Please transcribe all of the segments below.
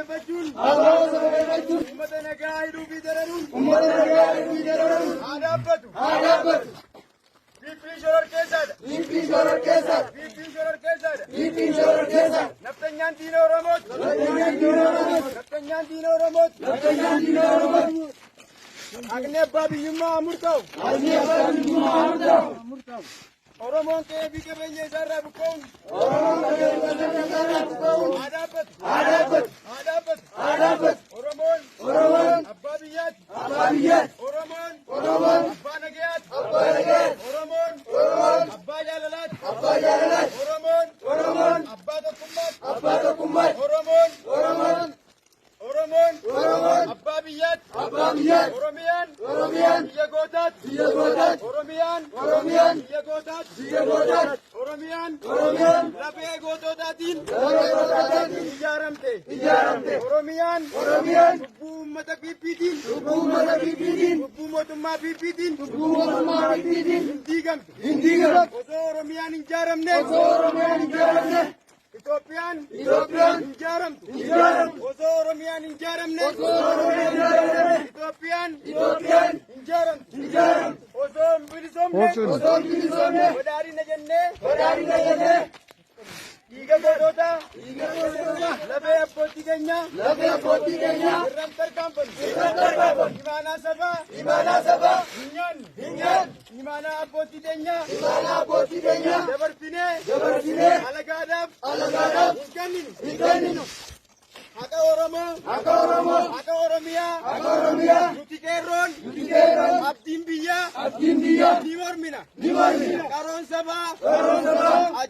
sababeeffachuun. ABO sababeeffachuun. Uummata nagaa hidhuu fi dararuun. Uummata nagaa hidhuu fi dararuun. Haa dhaabbatu. Haa dhaabbatu. PP shororkeessaadha. PP shororkeessaadha. PP shororkeessaadha. PP shororkeessaadha. Nafxanyaan diina Oromooti. Nafxanyaan diina Oromooti. Nafxanyaan diina Oromooti. Nafxanyaan diina Oromooti. Haqni abbaa biyyummaa haa murtaa'u. Haqni abbaa biyyummaa haa murtaa'u. Oromoon qe'ee fi qabeenya isaarraa buqqa'uun. Oromoon qe'ee fi qabeenya isaarraa buqqa'uun. Haa dhaabbatu. Haa dhaabbatu. Haa dhaabbatu. Haa dhaabbatu. Oromoon. Oromoon. Abbaa biyyaati. Abbaa biyyaati. Oromoon. Oromoon. Abbaa nagayaati. Abbaa nagayaati. Oromoon. Oromoon. Abbaa jaalalaati. Abbaa jaalalaati. Oromoon. Oromoon. Abbaa tokkummaati. Abbaa tokkummaati. Oromoon. Oromoon. Oromoon. Oromoon. Abbaa biyyaati. Abbaa biyyaati. Oromiyaan. Oromiyaan. Biyya gootaati. Biyya gootaati. Oromiyaan. Oromiyaan. Biyya gootaati. Biyya gootaati. Oromiyaan. Oromiyaan. Lafee goototaatiin. Lafee goototaatiin. Ijaaramte. Ijaaramte. Oromiyaan. Oromiyaan. Lubbuu uummata PPtiin. Lubbuu uummata PPtiin. Lubbuu mootummaa PPtiin. Lubbuu mootummaa PPtiin. Hin diigamtu. Hin diigamtu. Osoo Oromiyaan hin ijaaramne. Osoo Oromiyaan hin ijaaramne. Itoophiyaan. Itoophiyaan. Hin ijaaramtu. Hin ijaaramtu. Osoo Oromiyaan hin ijaaramne. Osoo Oromiyaan hin ijaaramne. Itoophiyaan. Itoophiyaan. Hin ijaaramtu. Hin ijaaramtu. Osoo hin bilisoomne. Osoo hin bilisoomne. Badhaadhina jennee. Badhaadhina jennee. Dhiiga goototaa. Dhiiga goototaa. Lafee abbootii keenyaa. Lafee abbootii keenyaa. Irraan tarkaanfannu. Irraan tarkaanfannu. Imaanaa sabaa. Imaanaa sabaa. Hin nyaannu. Hin nyaannu. Imaanaa abbootii keenyaa. Imaanaa abbootii keenyaa. Dabarsinee. Dabarsinee. Alagaadhaaf. Alagaadhaaf. Hin kenninu. Hin kenninu. Haqa Oromoo. Haqa Oromoo. Haqa Oromiyaa. Haqa Oromiyaa. Nuti qeerroon. Nuti qeerroon. Abdiin biyyaa. Abdiin biyyaa. Ni mormina. Ni mormina. Qaroon sabaa. Qaroon sabaa.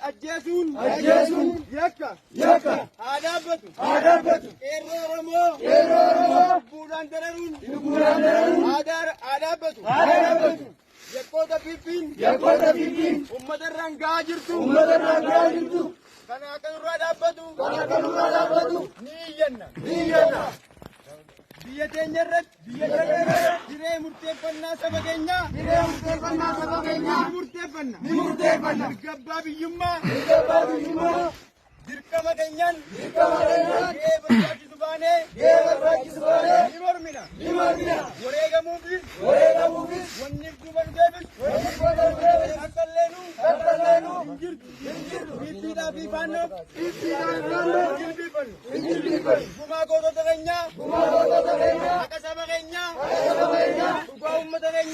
Ajjeesuun. Ajjeesuun. Yakka. Yakka. Haa dhaabbatu. Haa dhaabbatu. Qeerroo Oromoo. Qeerroo Oromoo. Lubbuudhaan dararuun. Lubbuudhaan dararuun. Haa dhaabbatu. Haa dhaabbatu. Yakkoota PP'n. Yakkoota PP'n. Uummata irraan gahaa jirtu. Uummata irraan gahaa jirtu. Kana akka nurraa dhaabbatu. Kana akka nurraa dhaabbatu. Ni iyyanna. Ni iyyanna. Biyya teenya irratti. Biyya teenya irratti. Hiree murteeffannaa saba keenyaa. Hiree murteeffannaa saba keenyaa. Ni murteeffanna. Ni murteeffanna. Mirga abbaa biyyummaa. Mirga abbaa biyyummaa. Dirqama keenyaan. Dirqama keenyaan. Gahee barbaachisu baanee. Gahee barbaachisu baanee. Ni mormina. Ni mormina. Wareegamuufis. Wareegamuufis. Wanni duuba nu deebisu. Wanni duuba nu deebisu. Akka illeenuu. Akka illeenuu. Hin jirtu. Hin jirtu. PPdhaa fi faannoof. PPdhaa fi faannoof. Hin jilbiifannu. Hin jilbiifannu. Gumaa gootota keenyaa. Gumaa gootota keenyaa. Haqa saba keenyaa. Haqa saba keenyaa. Dhugaa uummata keenyaa.